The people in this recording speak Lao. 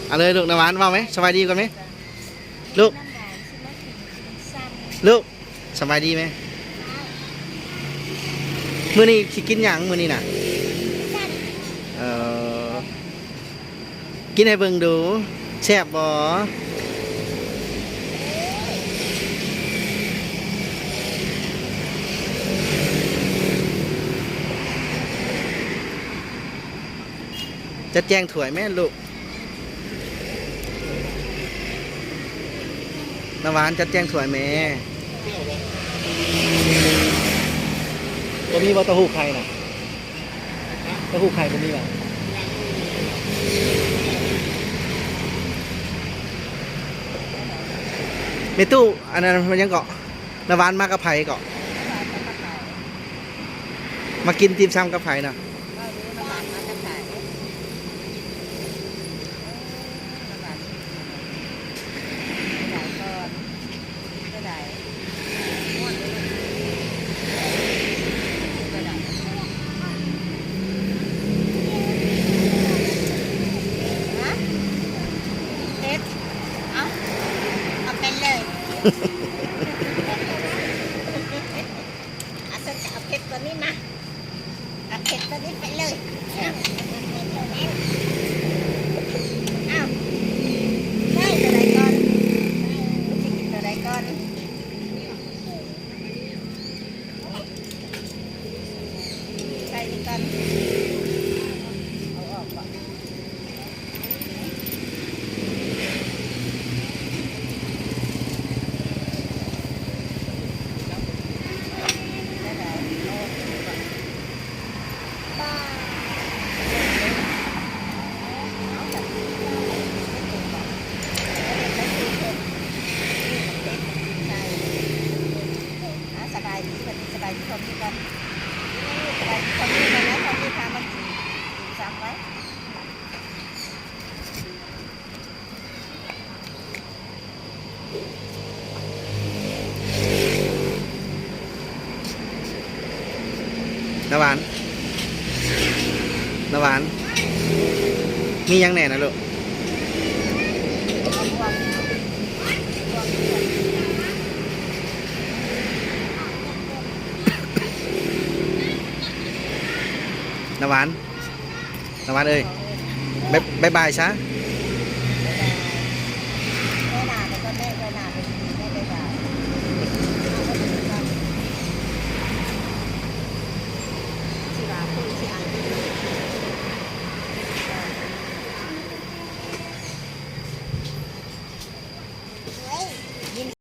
ເອົາເລີຍລູກ ນ້ຳຫວານ ເວົ້າໄໝ? ສະບາຍດີກ່ອນໄໝ? ລູກ ລູກ ສະບາຍດີໄໝ? ມື້ນີ້ຊິກິນຫຍັງມື້ນີ້ນະ? ເອີ ກິນໃຫ້ເບິ່ງດູ ແຊບບໍ່? ຈັດແຈງຖ້ວຍແມ່ລູກ. ນ້ຳຫວານ ຈັດແຈງຖ້ວຍແມ່. ບໍ່ມີບໍ່ເຕົ້າຫູ້ໄຂ່ນະ? ເຕົ້າຫູ້ໄຂ່ບໍ່ມີບໍ່? ແມ່ຕູ້ ອັນນັ້ນມັນຫຍັງເກາະ? ນ້ຳຫວານມາກັບໃຜເກາະ? ມາກິນຕິ່ມຊຳກັບໃຜນະ? ເຜັດ ເອົາ ເອົາເຜັດເລີຍ ເອົາເຜັດ ເອົາເຜັດຕົວນີ້ມາ ເອົາເຜັດຕົວນີ້ໄປເລີຍ ເອົາ ເອົາ ໄດ້ຕົວໃດກ່ອນ ຊິກິນຕົວໃດກ່ອນ? ໃສ່ນີ້ກ່ອນ ເອົາອອກກ່ອນ ອ່າ ສະບາຍດີ ບັດນີ້ສະບາຍດີພໍ່ແມ່ກ່ອນ ສະບາຍດີພໍ່ແມ່ກ່ອນນະ ພໍ່ແມ່ພາມາກິນ ກິນຊຳໄວ້ ນ້ຳຫວານ ນ້ຳຫວານ ມີຫຍັງແດ່ນະລູກ? ນ້ຳຫວານ ນ້ຳຫວານເອີຍ ບາຍ ບາຍບາຍຊະ.